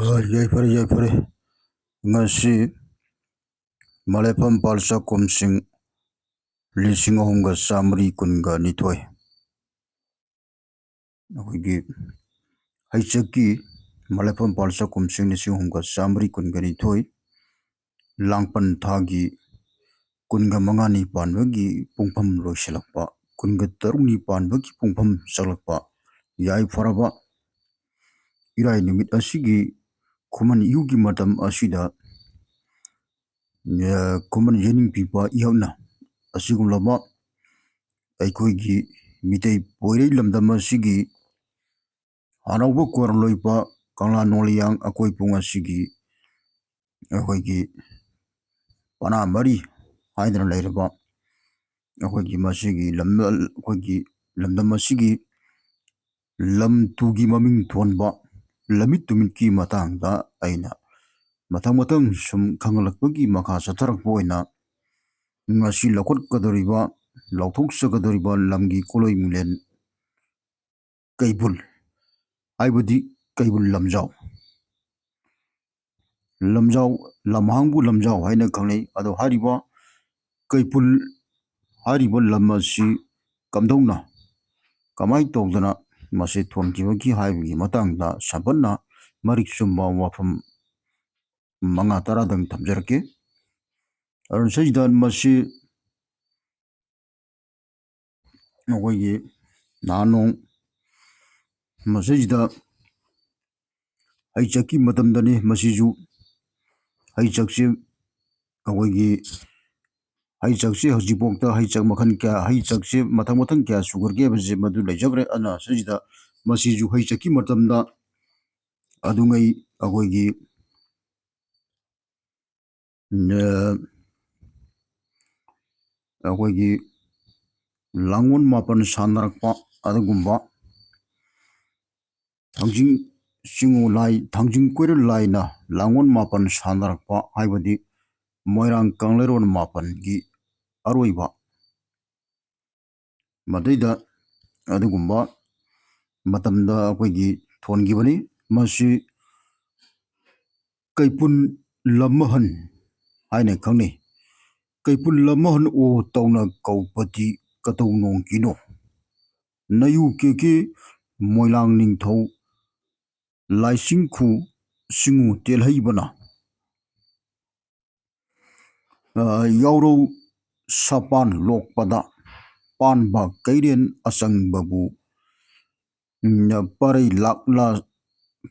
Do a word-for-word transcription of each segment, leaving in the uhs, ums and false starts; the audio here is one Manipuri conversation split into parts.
ꯍꯣꯏ, ꯌꯥꯏꯐꯔꯦ, ꯌꯥꯏꯐꯔꯦ꯫ ꯉꯁꯤ ꯃꯂꯦꯐꯝ ꯄꯥꯜ ꯆꯥꯛꯈꯨꯝꯁꯤꯡ ꯂꯤꯁꯤꯡ ꯑꯍꯨꯝꯒ ꯆꯥꯃꯔꯤ ꯀꯨꯟꯒ ꯅꯤꯊꯣꯏ꯫ ꯑꯩꯈꯣꯏꯒꯤ ꯍꯩꯆꯛꯀꯤ ꯃꯂꯦꯐꯝ ꯄꯥꯜ ꯆꯥꯛꯈꯨꯝꯁꯤꯡ ꯂꯤꯁꯤꯡ ꯑꯍꯨꯝꯒ ꯆꯥꯃꯔꯤ ꯀꯨꯟꯒ ꯅꯤꯊꯣꯏ, ꯂꯥꯡꯄꯟ ꯊꯥꯒꯤ ꯀꯨꯟꯒ ꯃꯉꯥꯅꯤ ꯄꯥꯟꯕꯒꯤ ꯄꯨꯡꯐꯝ ꯂꯣꯏꯁꯤꯜꯂꯛꯄ, ꯀꯨꯟꯒ ꯇꯔꯨꯛꯅꯤ ꯄꯥꯟꯕꯒꯤ ꯄꯨꯡꯐꯝ ꯆꯠꯂꯛꯄ ꯌꯥꯏꯐꯔꯕ ꯏꯔꯥꯏ ꯅꯨꯃꯤꯠ ꯑꯁꯤꯒꯤ ꯈꯨꯃꯟ ꯏꯌꯨꯒꯤ ꯃꯇꯝ ꯑꯁꯤꯗ, ꯑ, ꯈꯨꯃꯟ ꯌꯦꯅꯤꯡꯄꯤꯕ ꯏꯍꯛꯅ ꯑꯁꯤꯒꯨꯝꯂꯕ ꯑꯩꯈꯣꯏꯒꯤ ꯃꯤꯇꯩ ꯄꯣꯏꯔꯩ ꯂꯝꯗꯝ ꯑꯁꯤꯒꯤ ꯍꯔꯥꯎꯕ ꯀꯣꯔꯂꯣꯏꯕ ꯀꯪꯂꯥ ꯅꯣꯡꯂꯤꯌꯥꯡ ꯑꯀꯣꯏ ꯄꯨꯡ ꯑꯁꯤꯒꯤ ꯑꯩꯈꯣꯏꯒꯤ ꯄꯅꯥ ꯃꯔꯤ ꯍꯥꯏꯗꯅ ꯂꯩꯔꯕ ꯑꯩꯈꯣꯏꯒꯤ ꯃꯁꯤꯒꯤ ꯂꯝ-, ꯑꯩꯈꯣꯏꯒꯤ ꯂꯝꯗꯝ ꯑꯁꯤꯒꯤ ꯂꯝ ꯇꯨꯒꯤ ꯃꯃꯤꯡ ꯊꯣꯟꯕ ꯂꯝꯃꯤꯠ ꯇꯨꯃꯤꯠꯀꯤ ꯃꯇꯥꯡꯗ ꯑꯩꯅ ꯃꯊꯪ ꯃꯊꯪ ꯁꯨꯝ ꯈꯪꯍꯜꯂꯛꯄꯒꯤ ꯃꯈꯥ ꯆꯠꯊꯔꯛꯄ ꯑꯣꯏꯅ ꯉꯁꯤ ꯂꯧꯈꯠꯀꯗꯧꯔꯤꯕ, ꯂꯥꯎꯊꯣꯛꯆꯒꯗꯧꯔꯤꯕ ꯂꯝꯒꯤ ꯀꯣꯂꯣꯏ ꯃꯤꯡꯂꯦꯟ ꯀꯩꯕꯨꯜ, ꯍꯥꯏꯕꯗꯤ ꯀꯩꯕꯨꯜ ꯂꯝꯖꯥꯎ꯫ ꯂꯝꯖꯥꯎ, ꯂꯝꯍꯥꯡꯕꯨ ꯂꯝꯖꯥꯎ ꯍꯥꯏꯅ ꯈꯪꯅꯩ꯫ ꯑꯗꯣ ꯍꯥꯏꯔꯤꯕ ꯀꯩꯕꯨꯜ ꯍꯥꯏꯔꯤꯕ ꯂꯝ ꯑꯁꯤ ꯀꯝꯗꯧꯅ, ꯀꯃꯥꯏꯅ ꯇꯧꯗꯅ ꯃꯁꯤ ꯊꯣꯟꯈꯤꯕꯒꯦ ꯍꯥꯏꯕꯒꯤ ꯃꯇꯥꯡꯗ ꯁꯝꯄꯠꯅ ꯃꯔꯤꯛ ꯆꯨꯝꯕ ꯋꯥꯐꯝ ꯃꯉꯥ ꯇꯔꯥꯗꯪ ꯊꯝꯖꯔꯛꯀꯦ꯫ ꯑꯗꯨꯅ ꯁꯤꯗꯩꯁꯤꯗ ꯃꯁꯤ ꯑꯩꯈꯣꯏꯒꯤ ꯅꯍꯥꯟ ꯅꯣꯡ ꯃꯁꯤꯗꯩꯁꯤꯗ ꯍꯩꯆꯛꯀꯤ ꯃꯇꯝꯗꯅꯤ꯫ ꯃꯁꯤꯁꯨ ꯍꯩꯆꯛꯁꯦ ꯑꯩꯈꯣꯏꯒꯤ ꯍꯩꯆꯛꯁꯦ ꯍꯧꯖꯤꯛꯐꯥꯎꯗ ꯍꯩꯆꯛ ꯃꯈꯜ ꯀꯌꯥ, ꯍꯩꯆꯛꯁꯦ ꯃꯊꯪ ꯃꯊꯪ ꯀꯌꯥ ꯁꯨꯈ꯭ꯔꯒꯦ ꯍꯥꯏꯕꯁꯦ ꯃꯗꯨ ꯂꯩꯖꯈ꯭ꯔꯦ꯫ ꯑꯗꯨꯅ ꯁꯤꯁꯤꯗ ꯃꯁꯤꯁꯨ ꯍꯩꯆꯛꯀꯤ ꯃꯇꯝꯗ ꯑꯗꯨꯉꯩ ꯑꯩꯈꯣꯏꯒꯤ, ꯑ, ꯑꯩꯈꯣꯏꯒꯤ ꯂꯥꯡꯒꯣꯜ ꯃꯥꯄꯟ ꯁꯥꯟꯅꯔꯛꯄ ꯑꯗꯨꯒꯨꯝꯕ ꯊꯥꯡꯖꯤꯡ ꯆꯤꯡꯉꯨ ꯂꯥꯏ, ꯊꯥꯡꯖꯤꯡ ꯀꯣꯏꯔꯨ ꯂꯥꯏꯅ ꯂꯥꯡꯒꯣꯜ ꯃꯥꯄꯟ ꯁꯥꯟꯅꯔꯛꯄ ꯍꯥꯏꯕꯗꯤ ꯃꯣꯏꯔꯥꯡ ꯀꯪꯂꯩꯔꯣꯟ ꯃꯥꯄꯟꯒꯤ ꯑꯔꯣꯏꯕ ꯃꯗꯩꯗ ꯑꯗꯨꯒꯨꯝꯕ ꯃꯇꯝꯗ ꯑꯩꯈꯣꯏꯒꯤ ꯊꯣꯟꯈꯤꯕꯅꯤ꯫ ꯃꯁꯤ ꯀꯩꯄꯨꯟ ꯂꯝꯃꯍꯟ ꯍꯥꯏꯅ ꯈꯪꯅꯩ꯫ ꯀꯩꯄꯨꯟ ꯂꯝꯃꯍꯟ ꯑꯣ ꯇꯧꯅ ꯀꯧꯕꯗꯤ ꯀꯇꯧꯅꯣꯡꯒꯤꯅꯣ? ꯅꯌꯨ ꯀꯦꯀꯦ ꯃꯣꯏꯔꯥꯡ ꯅꯤꯡꯊꯧ ꯂꯥꯏꯁꯤꯡꯈꯨ ꯁꯤꯡꯉꯨ ꯇꯦꯜꯍꯩꯕꯅ, ꯑ, ꯌꯥꯎꯔꯧ ꯁꯄꯥꯟ ꯂꯣꯛꯄꯗ ꯄꯥꯟꯕ ꯀꯩꯔꯦꯟ ꯑꯆꯪꯕꯕꯨ, ꯎꯝ, ꯄꯔꯩ ꯂꯥꯛꯂ-,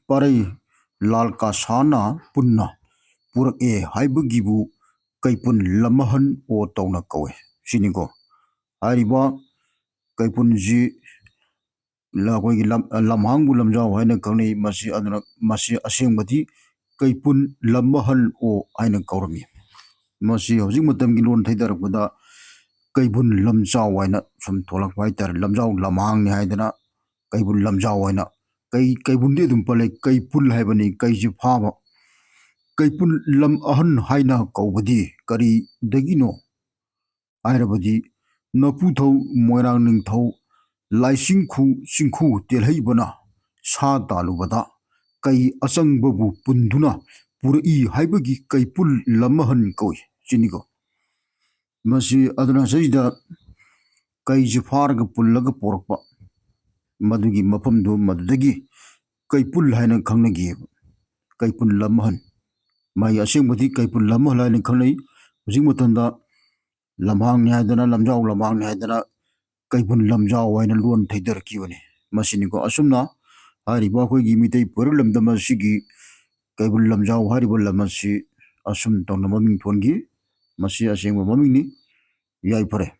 ꯄꯔꯩ ꯂꯥꯜ ꯀꯁꯥꯅ ꯄꯨꯟꯅ ꯄꯨꯔꯛꯑꯦ ꯍꯥꯏꯕꯒꯤꯕꯨ ꯀꯩꯄꯨꯟ ꯂꯝꯃꯍꯟ ꯑꯣ ꯇꯧꯅ ꯀꯧꯋꯦ ꯁꯤꯅꯤꯀꯣ꯫ ꯍꯥꯏꯔꯤꯕ ꯀꯩꯄꯨꯟꯁꯤ ꯂ-, ꯑꯩꯈꯣꯏꯒꯤ ꯂꯝ-, ꯂꯝꯍꯥꯡꯕꯨ ꯂꯝꯖꯥꯎ ꯍꯥꯏꯅ ꯈꯪꯅꯩ꯫ ꯃꯁꯤ ꯑꯗꯨꯅ, ꯃꯁꯤ ꯑꯁꯦꯡꯕꯗꯤ ꯀꯩꯄꯨꯟ ꯂꯝꯃꯍꯟ ꯑꯣ ꯍꯥꯏꯅ ꯀꯧꯔꯝꯃꯤ꯫ ꯃꯁꯤ ꯍꯧꯖꯤꯛ ꯃꯇꯝꯒꯤ ꯂꯣꯟ ꯊꯩꯗꯔꯛꯄꯗ ꯀꯩꯕꯨꯟ ꯂꯝꯖꯥꯎ ꯍꯥꯏꯅ ꯁꯨꯝ ꯊꯣꯛꯂꯛꯄ ꯍꯥꯏꯇꯥꯔꯦ꯫ ꯂꯝꯖꯥꯎ ꯂꯝꯍꯥꯡꯅꯤ ꯍꯥꯏꯗꯅ ꯀꯩꯕꯨꯟ ꯂꯝꯖꯥꯎ ꯍꯥꯏꯅ꯫ ꯀꯩ, ꯀꯩꯕꯨꯟꯗꯤ ꯑꯗꯨꯝ ꯄꯜꯂꯦ, ꯀꯩꯄꯨꯜ ꯍꯥꯏꯕꯅꯤ, ꯀꯩꯁꯦ ꯐꯥꯕ꯫ ꯀꯩꯄꯨꯟ ꯂꯝ ꯑꯍꯟ ꯍꯥꯏꯅ ꯀꯧꯕꯗꯤ ꯀꯔꯤꯗꯒꯤꯅꯣ ꯍꯥꯏꯔꯕꯗꯤ ꯅꯄꯨꯊꯧ ꯃꯣꯏꯔꯥꯡ ꯅꯤꯡꯊꯧ ꯂꯥꯏꯁꯤꯡꯈꯨ ꯆꯤꯡꯈꯨ ꯇꯦꯜꯍꯩꯕꯅ ꯁꯥ ꯇꯥꯜꯂꯨꯕꯗ ꯀꯩ ꯑꯆꯪꯕꯕꯨ ꯄꯨꯟꯗꯨꯅ ꯄꯨꯔꯛꯏ ꯍꯥꯏꯕꯒꯤ ꯀꯩꯄꯨꯜ ꯂꯝꯃꯍꯟ ꯀꯧꯏ ꯁꯤꯅꯤꯀꯣ꯫ ꯃꯁꯤ ꯑꯗꯨꯅ ꯁꯤꯗ ꯀꯩꯁꯤ ꯐꯥꯔꯒ ꯄꯨꯜꯂꯒ ꯄꯣꯔꯛꯄ ꯃꯗꯨꯒꯤ ꯃꯐꯝꯗꯨ ꯃꯗꯨꯗꯒꯤ ꯀꯩꯄꯨꯜ ꯍꯥꯏꯅ ꯈꯪꯅꯈꯤꯑꯕ꯫ ꯀꯩꯄꯨꯜ ꯂꯝꯃꯍꯟ, ꯃꯥꯒꯤ ꯑꯁꯦꯡꯕꯗꯤ ꯀꯩꯄꯨꯜ ꯂꯝꯃꯍꯟ ꯍꯥꯏꯅ ꯈꯪꯅꯩ꯫ ꯍꯧꯖꯤꯛ ꯃꯇꯝꯗ ꯂꯝꯍꯥꯡꯅꯤ ꯍꯥꯏꯗꯅ, ꯂꯝꯖꯥꯎ ꯂꯝꯍꯥꯡꯅꯤ ꯍꯥꯏꯗꯅ ꯀꯩꯕꯨꯜ ꯂꯝꯖꯥꯎ ꯍꯥꯏꯅ ꯂꯣꯟ ꯊꯩꯗꯔꯛꯈꯤꯕꯅꯤ꯫ ꯃꯁꯤꯅꯤꯀꯣ꯫ ꯑꯁꯨꯝꯅ ꯍꯥꯏꯔꯤꯕ ꯑꯩꯈꯣꯏꯒꯤ ꯃꯤꯇꯩ ꯄꯣꯏꯔꯣꯛ ꯂꯝꯗꯝ ꯑꯁꯤꯒꯤ ꯀꯩꯕꯨꯜ ꯂꯝꯖꯥꯎ ꯍꯥꯏꯔꯤꯕ ꯂꯝ ꯑꯁꯤ ꯑꯁꯨꯝ ꯇꯧꯅ ꯃꯃꯤꯡ ꯊꯣꯟꯈꯤ꯫ ꯃꯁꯤ ꯑꯁꯦꯡꯕ ꯃꯃꯤꯡꯅꯤ꯫ ꯌꯥꯏꯐꯔꯦ꯫